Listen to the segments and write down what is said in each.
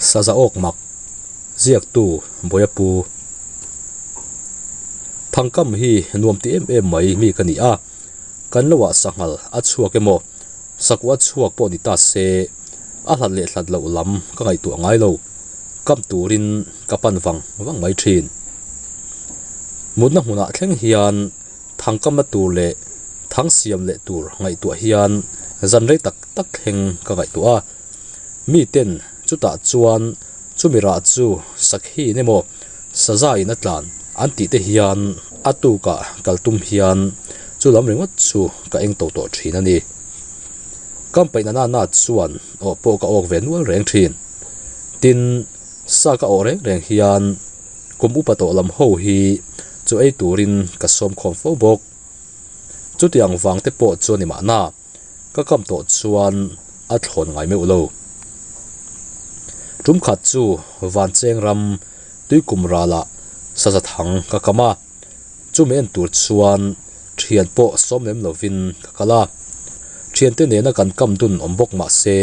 Saza awk mak ziaktu Bawiapu Thangkam hi nuam ti em em mai mi ka ni a, kan lo ah sanghal a chhuak emaw sakuh a chhuak pawh ni ta se a hlat leh hlat loh lam ka ngaihtuah ngai lo, kam turin ka pan vang vang mai thin. Mutna hmunah thleng hian Thangkamna tur leh thang siam leh tur ngaihtuah hian zan rei tak tak thleng ka ngaihtuah a. Miten chutah chuan chumi rah chu sakhiin emaw saza in a tlan an tih te hian a tukah kal tum hian chu lam ringawt chu ka eng to tawh thin a ni. Kam paihna nana chuan awh pawh ka awk ve nual reng thin. Tin, sa ka awh reng reng hian Kum upa tawh lam ho hi chu ei turin ka sawm khawm fo bawk. Chutiang vang te pawh chu a ni mahna, ka kam tawh chuan a thlawn ngai meuh lo. Tum khat chu Vancheng ram Tuikum ralah saza thang ka kam a, chumi en tur chuan thian pawh sawm lem lovin ka kal a. Thiante nena kan kam dun awm bawk mah se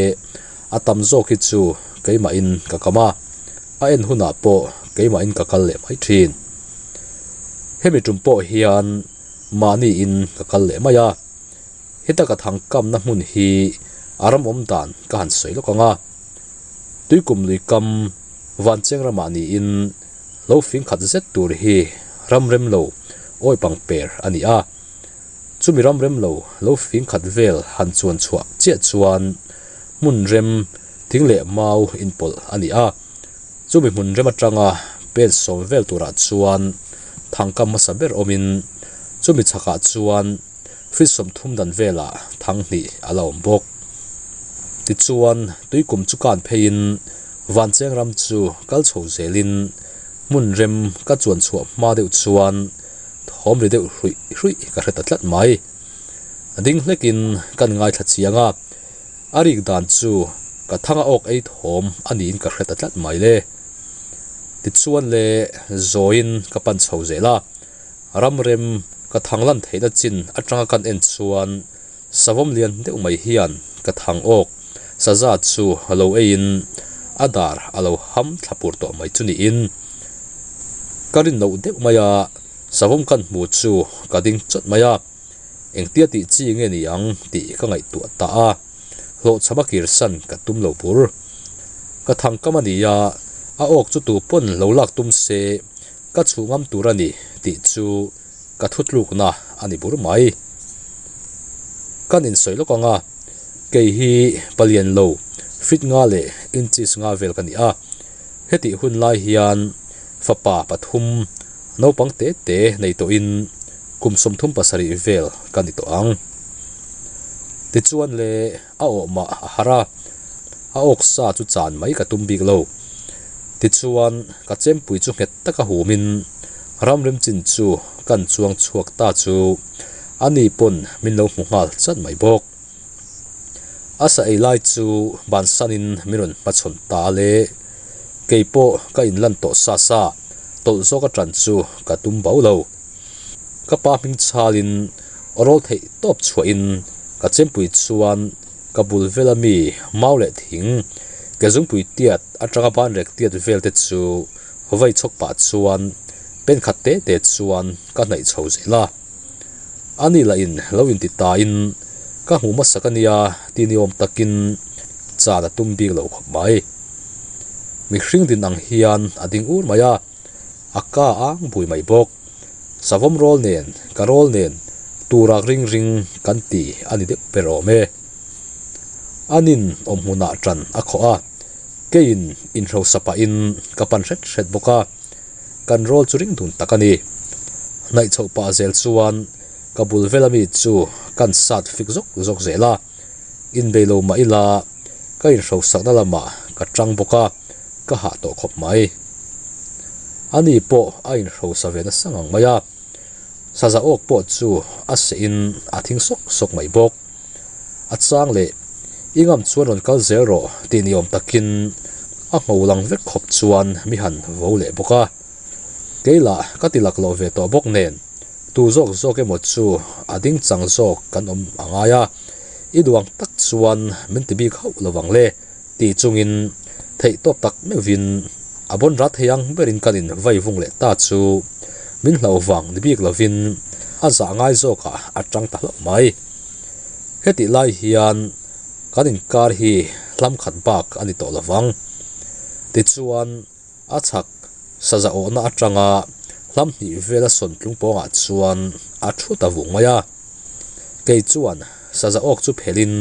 a tam zawk hi chu keimahin ka kam a. A en hunah pawh keimahin ka kal leh mai thin. Hemi tum pawh hian mahniin ka kal leh mai a, heta ka thang kamna hmun hi a ram awm dan ka han sawi lawk ang a. Tuikum lui kam Vancheng ramah niin lo fing khat zet tur hi ram rem lo awi pang per a ni a. Chumi ram rem lo lo fing khat vel han chuan chhuah chiah chuan hmun rem thing leh mau inpawlh a ni a, chumi hmun rem atanga pen sawm vel turah chuan thangkam hmasa ber awmin chumi chhakah chuan feet 30 dan velah thang hnih a la awm bawk. Tichuan tuikum chu kan pheiin Vancheng ram chu kal chho zelin hmun rem ka chuan chhuah hma deuh chuan thawm ri deuh hruih hruih ka hre ta tlat mai. A ding hlekin kan ngaithla chiang a. A rik dan chu ka thanga awk ei thawm a niin ka hre ta tlat mai le. Tichuan le zawiin ka pan chho zel a, ramrem ka thang lan theihna chin atanga kan en chuan savawm lian deuh mai hian ka thang awk saza chu a lo eiin a dar a lo ham thla pur tawh mai chu niin ka rin loh deuh mai a, savawm kan hmu chu ka ding chawt mai a. Engtia tih chi nge ni ang tih ka ngaihtuah ta a, hlawhchham a kirsan ka tum lo bur. Ka thang kam a ni a, a awk chu tu pawn lo lak tum se ka chhuh ngam tur a ni tih chu ka thutlukna a ni bur mai. Kan insawi lawk ang a, kei hi palian lo fit nga leh inches nga vel ka ni a, hetih hun lai hian fapa pathum naupang te te nei tawhin Kum 37 vel ka ni tawh ang. Tichuan le a awh mah a har a, a awk sa chu chan mai ka tum bik lo. Tichuan ka chempui chu nghet taka humin ramrim chin chu kan chuang chhuak ta chu a ni pawn min lo hmu nghal chat mai bawk. A sa ei lai chu bansanin min rawn hmachhawn ta a le. Kei pawh ka inlan tawh sa sa, tawlh zawk a tan chu ka tum bau lo. Ka pa hming chhalin aw rawl theih tawp chhuahin ka chempui chuan ka bul vela mi mau leh thing ke zungpui tiat atanga ban rek tiat vel te chu vei chhawk pah chuan pen khat te te chuan ka hnaih chho zel a. Ani lah in lo inti tain ka hmuh hmasak ania ti ni awm takin chan a tum bik lo khawp mai. Mihring din ang hian a ding ur mai a. A ka ang bui mai bawk. Savawm rawl nen, ka rawl nen turak ring ring kan ti a ni deuh ber awm e. Anin awm hmunah ṭan a khawh a, keiin inhrosa pahin ka pan hret hret bawk a, kan rawl chu ring dun tak a ni. Hnaih chhoh pah zel chuan ka bul vela mi chu kan sat fik zawk zawk zel a, inbei lo mah ila ka inhrosakna lamah ka ṭang bawk a. Ka hah tawh khawp mai. Ani pawh a inhrosa ve nasa ngang mai a, saza awk pawh chu a seh in a thing sawk sawk mai bawk. A chang leh i ngam chuan rawn kal zel rawh tih ni awm takin a ngho lang vek khawp chuan mi han vo leh bawk a. Kei lah ka ti lak loh ve tawh bawk nen tu zawk zawk emaw chu a ding chang zawk kan awm a ngai a, i duang tak chuan min ti bik hauh lo vang le. Ti chungin Theih tawp tak meuhvin a bawn rat thei ang berin kan in vai vung leh ta chu min hlauh vang ni bik lovin a zah ngai zawkah a tang ta hlauh mai. Hetih lai hian kan inkar hi hlam khat bak a ni tawh lovang. Tichuan a chhak saza awhna atanga hlam hnih vela sawn tlung pawngah chuan a thu ta vung mai a. Kei chuan saza awk chu phelhin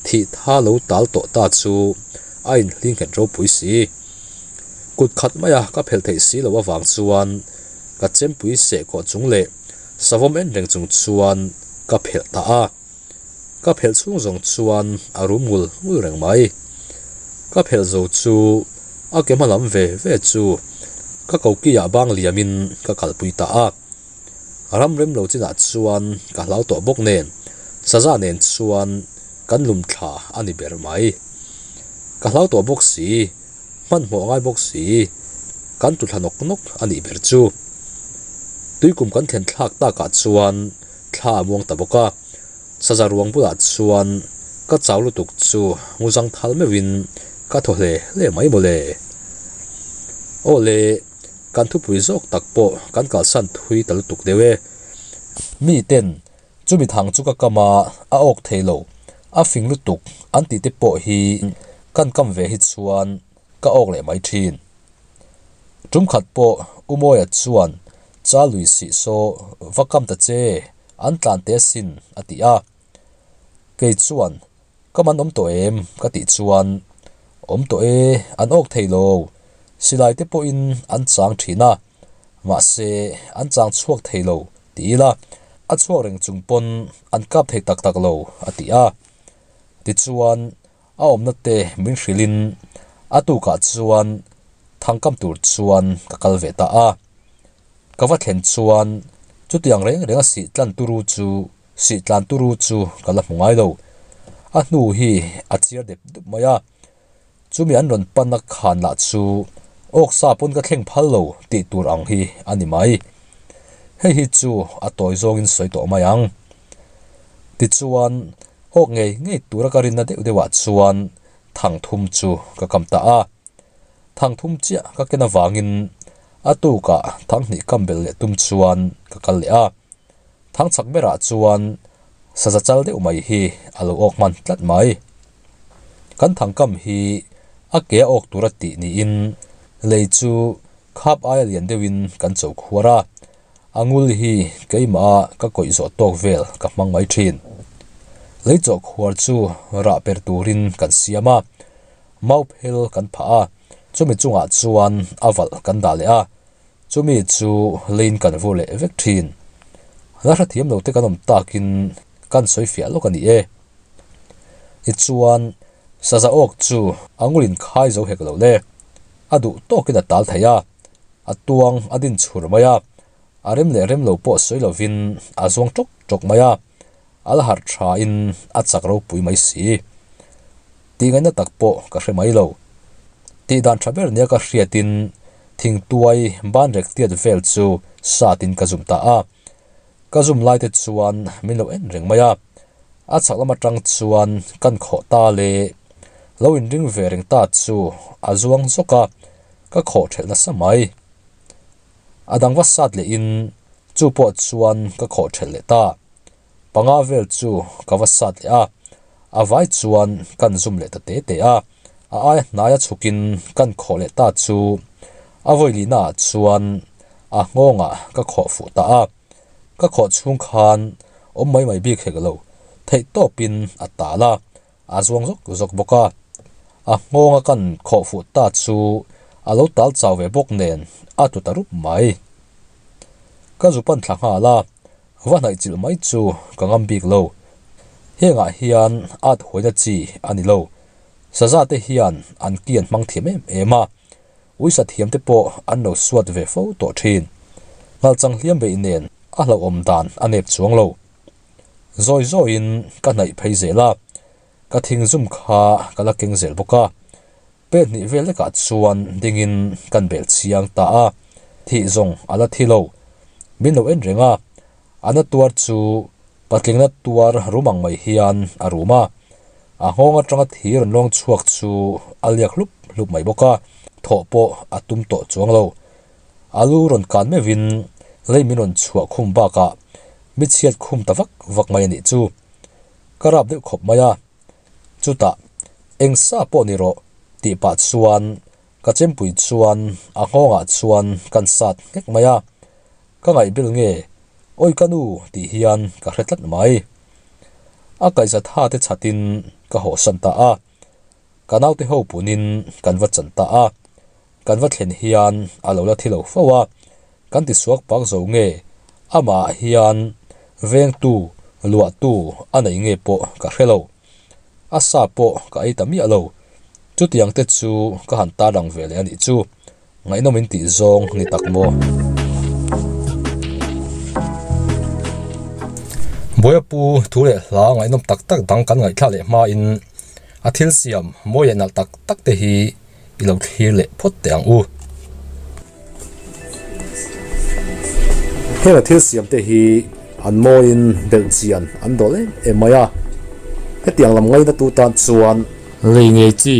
thih tha lo tal tawh ta chu a inhling nghet ropui si. Kut khat maia ka phelh theih si loh avang chuan ka chempui seh kawh chung leh savawm en reng chung chuan ka phelh ta a. Ka phelh chhung zawng chuan a rum ngul ngul reng mai. Ka phelh zo chu a ke hma lam ve ve chu ka kokiah bang liamin ka kalpui ta a. Ram rem lo chinah chuan ka hlau tawh bawk nen saza nen chuan kan lum thla a ni ber mai. Ka hlau tawh bawk si, hmanhmawh ngai bawk si, kan tu thla nawk nawk a nih ber chu. Tuikum kan thlen thlak takah chuan thla a muang ta bawk a, saza ruang bulah chuan ka chau lutuk chu nguzang thal meuhin ka thaw hle hle mai mawle. Aw le, kan thupui zawk tak pawh kan kalsan thui ta lutuk deuh e. Mi ten chumi thang chu ka kam a, a awk thei lo, a fing lutuk an tih te pawh hi kan kam ve hi chuan ka awk leh mai thin. Tum khat pawh Umawiah chuan Cha lui sih saw va kam ta che, an tlan te asin a ti a. Kei chuan ka man awm tawh em ka tih chuan awm tawh e, an awk thei lo, silai te pawhin an chang thin a, mahse an chang chhuak thei lo ti ila a chhuak reng chung pawn an kap thei tak tak lo a ti a. Tichuan A awmna te min hrilhin a tukah chuan thangkam tur chuan ka kal ve ta a. Ka va thlen chuan chutiang reng reng a sih tlan turu chu sih tlan turu chu ka la hmu ngai lo. A hnu hi a chiar dep dup mai a. Chumi an rawn panna khan lah chu awksa pawn ka thleng phal lo tih tur ang hi a ni mai. Hei hi chu a tawi zawngin sawi tawh mai ang. Tichuan Awk ngei ngei tura ka rinna deuh deuhah chuan thang thum chu ka kam ta a. Thang thum chiah ka ken avangin a tukah thang hnih kam belh leh tum chuan ka kal leh a. Thang chak berah chuan saza chal deuh mai hi a lo awk hman tlat mai. Kan thang kam hi a ke a awk tura tih niin lei chu khap aia lian deuhin kan cho khuar a. A ngul hi keimah ka kawih zawh tawk vel ka hmang mai thin. Lei chawh khuar chu rah per turin kan siam a, mau phel kan phah a, chumi chungah chuan a valh kan dah leh a, chumi chu leiin kan vur leh vek thin. La hrethiam lo te kan awm takin kan sawi fiah lawk a ni e. Tichuan, saza awk chu a ngulin khai zo hek lo le, a duh tawkin a tal thei a. A tuang a din chhur mai a, a rem leh rem lo pawh sawi lovin a zuang tawk tawk mai a, a la harh thain a chak ropui mai si. Tih ngaihna tak pawh ka hre mai lo. Tih dan tha ber nia ka hriatin thingtuai banrek tiat vel chu satin ka zum ta a, ka zum lai te chuan min lo en reng mai a, a chhak lam atang chuan kan khawh ta le lo inring ve reng ta chu a zuang zawk a. Ka khawh thelh nasa mai. A dang va sat leh in chu pawh chuan ka khawh thelh leh ta. Panga vel chu ka va sat leh a, a vai chuan kan zum leh ta te te a. A aia hnaia chhuk in kan khawh leh ta chu a vawi lihna ah chuan a nghawngah ka khawh fuh ta a. Ka khawh chhung khan awm mai mai bik hek lo, theih tawp in a tal a. A zuang zawk zawk bawk a, a nghawnga kan khawh fuh ta chu a lo tal chau ve bawk nen a tlu ta rup mai. Ka zu pan thla nghal a, va hnaih chilh mai chu ka ngam bik lo. Hengah hian at huaina chi a ni lo. Saza te hian an ki an hmang thiam em em a, uisa thiam te pawh an lo suat ve fo tawh thin. Nghalchang hliam beih nen a hlauhawm dan a nep chuang lo. Zawi zawiin ka hnaih phei zel a, ka thing zum kha ka la keng zel bawk a. Pet hnih vel lekah chuan dingin kan bel chiang ta a, thih zawng a la thi lo. Min lo en reng a, a na tuar chu patlingna tuar rum ang mai hian a rum a, a nghawng atanga thi rawn lawng chhuak chu a liak hlup hlup mai bawk a, thawh pawh a tum tawh chuang lo. A lu rawn kan meuhin lei min rawn chhuah khum bakah mi chhiat khum ta vak vak mai a nih chu. Ka rap deuh khawp mai a, chutah eng sa pawh ni rawh tih pah chuan ka chempui chuan a nghawngah chuan kan sat nghek mai a, ka ngaihbel nge awi ka nu tih hian ka hre tlat mai. A kaihza tha te chhatin ka hawhsan ta a, ka naute ho punin kan va chan ta a, kan va thlen hian a lo la thi lo fo a, kan ti suak pak zo nge amah hian vengtu luahtu a nei nge pawh ka hre lo. A sa pawh ka ei ta miah lo. Chutiang te chu ka han tarlang ve leh a nih chu. Ngaihnawm in tih zawng ni tak maw? Buaiapu thu leh hla ngaihnawm tak tak dang kan ngaihthlak leh hmain a thil siam mawi leh nalh tak tak te hi i lo thlir leh phawt teh ang u. Heng a thil siam te hi an mawiin belh chian an dawl em em mai a, hetiang lam ngaina tu tan chuan lei ngei chi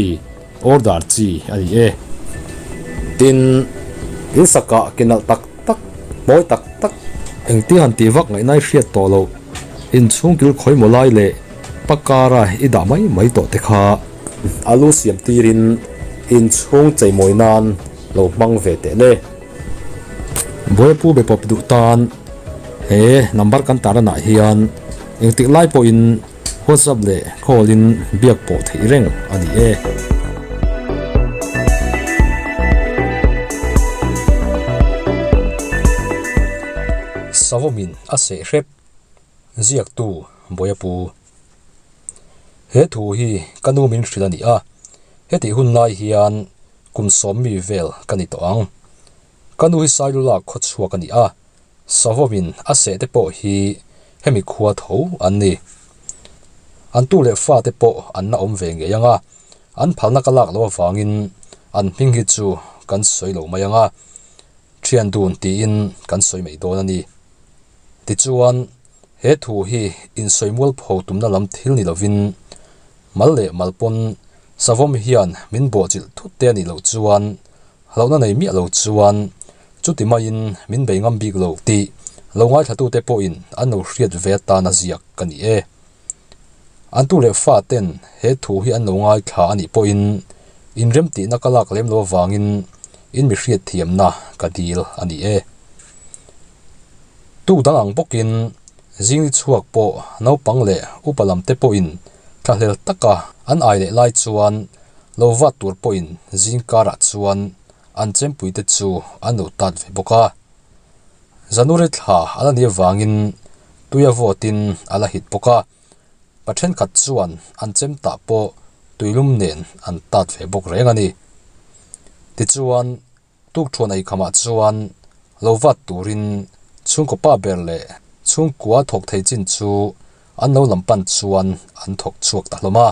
order chi a ni e. Tin, in sakah ke nalh tak tak, mawi tak tak, engtin han tih vak ngaihna i hriat tawh loh, inchhung kil khawimaw lai leh pakara i dah mai mai tawh te kha a lu siam tirin inchhung cheimawi nan lo hmang ve teh le. Buaipu be pawp duh tan he number kan tar anah hian engtik lai pawhin WhatsApp leh call in biak pawh theih reng a ni e. Savawmin a seh hrep ziaktu Buaipu. He thu hi ka nu min hrilh a ni a, hetih hun lai hian kum sawmmi vel ka ni tawh ang. Ka nu hi Sailulak khaw chhuak a ni a, Savawmin a seh te pawh hi hemi khua tho an ni. An tu leh fa te pawh an la awm ve ngei ang a, an phalna ka lak loh avangin an hming hi chu kan sawi lo mai ang a, thian dun tiin kan sawi mai dawn a ni. Tichuan, he thu hi insawi mualpho tumna lam thil ni lovin, mal leh mal pawn savawm hian min bawhchilh thut te a nih loh chuan hlauhna nei miah lo chuan chuti maiin min bei ngam bik lo tih lo ngaithlatute pawhin an lo hriat ve atana ziak ka ni e. An tu leh fa ten he thu hi an lo ngaithla a nih pawhin inremtihna ka lak lem lo avangin in mi hriatthiamna ka dil a ni e. Tuk dang ang bawkin zingni chhuak pawh naupang leh upa lam te pawhin thlahlel taka an ai leh lai chuan lo vat tur pawhin zing karah chuan an chempui te chu an lo tat ve bawk a. January thla a la nih avangin tuia vawtin a la hit bawk a, pa thenkhat chuan an chem tah pawh tuilum nen an tat ve bawk reng a ni. Tichuan, Tukthuan eikhamah chuan lo vat turin chhungkaw pa ber leh chhungkua thawk thei chin chu an lo lam pan chuan an thawk chhuak ta hlawm a.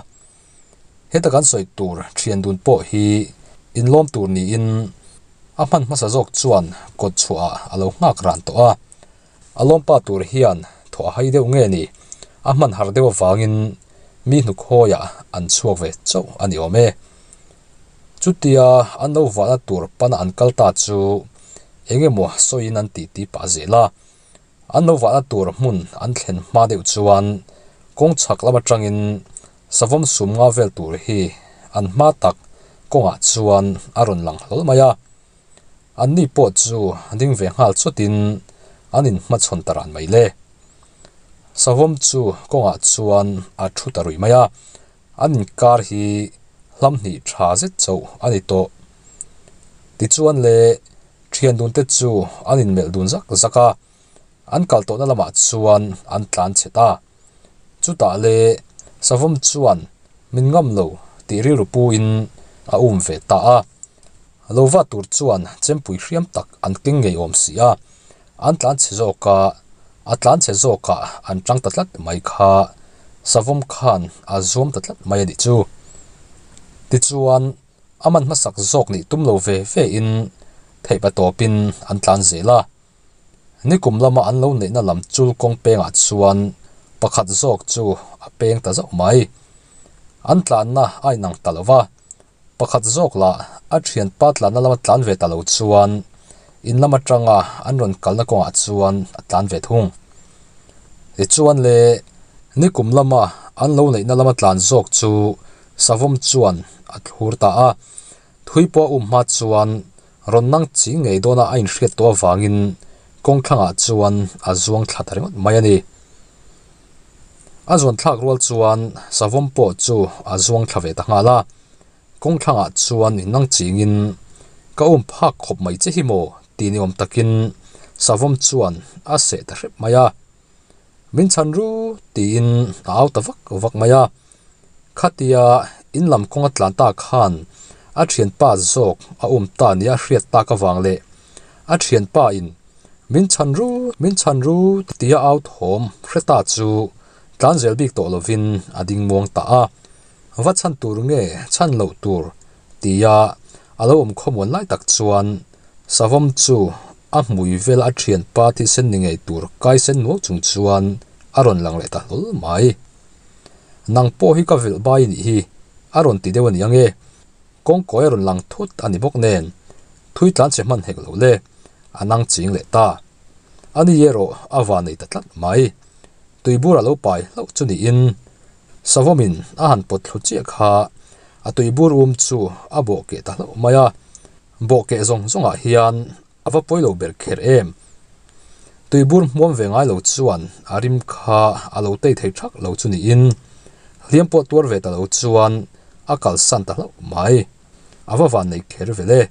Heta kan sawi tur thian dun pawh hi inlawm tur niin a hman hmasa zawk chuan kawt chhuahah a lo nghak ran tawh a. A lawmpa tur hian thawh a hai deuh nge ni? A hman har deuh avangin mi hnukhawiah an chhuak ve chauh a ni awm e. Chutia an lo vahna tur pana an kal ta chu eng emaw sawiin an titi pah zel a. An lo vahna tur hmun an thlen hma deuh chuan kawng chhak lam atangin savawm sum nga vel tur hi an hma tak kawngah chuan a rawn lang hlawl mai a. Anni pawh chu ding ve nghal chutin an inhmachhawn ta ran mai le. Savawm chu kawngah chuan a thu ta ruih mai a, an inkar hi hlam hnih tha zet chauh a ni tawh. Tichuan le thian dun te chu an inmelh dun zak zak a, an kal tawhna lamah chuan an tlan chhe ta. Chutah le Savawm chuan min ngam lo tih rilru puin a um ve ta a. Lo va tur chuan chempui hriam tak an keng ngei awm si a, an tlan chhe zawk a, a tlan chhe zawkah an tang ta tlat mai kha Savawm khan a zuam ta tlat mai a nih chu. Tichuan a man hmasak zawk nih tum lo ve ve in theihpa tawpin an tlan zel a. Nikum lama an lo neihna lam chul kawng pengah chuan pakhat zawk chu a peng ta zauh mai. An tlanna a inang ta lo va. Pakhat zawk lah a thianpa tlanna lama tlan ve ta lo chuan in lam atanga an rawn kalna kawngah chuan a tlan ve thung. Tichuan le nikum lama an lo neihna lama tlan zawk chu savawm chuan a thlur ta a, thui pawh a um hma chuan rawn nang chi ngei dawna a inhriat tawh avangin kawng thlangah chuan a zuang thla ta ringawt mai a ni. A zuan thlak rual chuan savawm pawh chu a zuang thla ve ta nghal a, kawng thlangah chuan innang chingin ka um phak khawp mai che hi maw tih ni awm takin savawm chuan a seh ta hrep mai a. Min chhan ru tiin a au ta vak vak mai a, khatia in lam kawnga tlan ta khan a thianpa zawk a um ta nia a hriat tak avang leh a thianpa in Min chhan ru, min chhan ru tia au thawm hre ta chu tlan zel bik tawh lovin a ding muang ta a, va chhan tur nge chhan loh tur tia a lo awm khawmuan lai tak chuan savawm chu a hmui vel a thianpa thisen ni ngei tur kaisen nuau chung chuan a rawn lang leh ta hlawl mai. Nang pawh hi ka velh bai nih hi a rawn ti deuh a ni ange. Kawngkawi a rawn lang thut a ni bawk nen, thui tlan che hman hek lo le, a nang ching leh ta. A ni erawh a van nei ta tlat mai. Tuibur a lo pai hlauh chu niin, Savawmin a han pawt thlu chiah kha a tuibur um chu a bawh keh ta hlauh mai a, bawh keh zawng zawngah hian a va pawi lo ber kher em. Tuibur hmuam ve ngai lo chuan a rim kha a lo tei thei thak lo chu niin, hliam pawh tuar ve ta lo chuan a kalsan ta hlauh mai. A va van nei kher vel e.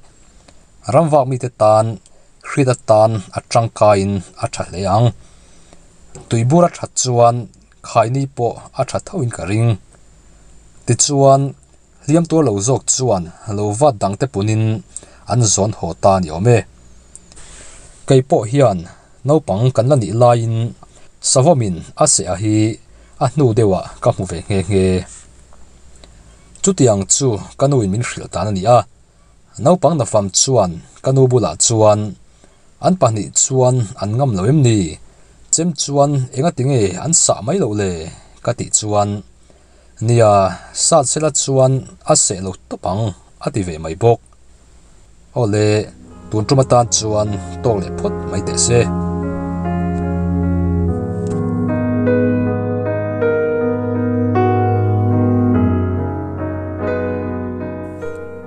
Ramvak mite tan hriat atan a tangkaiin a tha hle ang. Tuibur a that chuan khaini pawh a tha thoin ka ring. Tichuan. Hliam tuar lo zawk chuan lo vat dangte punin an zawn haw ta a ni awm e. Kei pawh hian naupang kan la nih laiin Savawmin a seh a hi a hnu deuhah ka hmu ve nghe nghe. Chutiang chu ka nuin min hrilh tan a ni a, naupang nafam chuan ka nu bulah chuan an pahnih chuan an ngam lo em ni? Chem chuan engati nge an sah mai loh le? ka tih chuan Nia, sat sela chuan a seh lo tawp ang, a ti ve mai bawk. Awle, tun tum atan chuan tawk leh phawt mai teh se.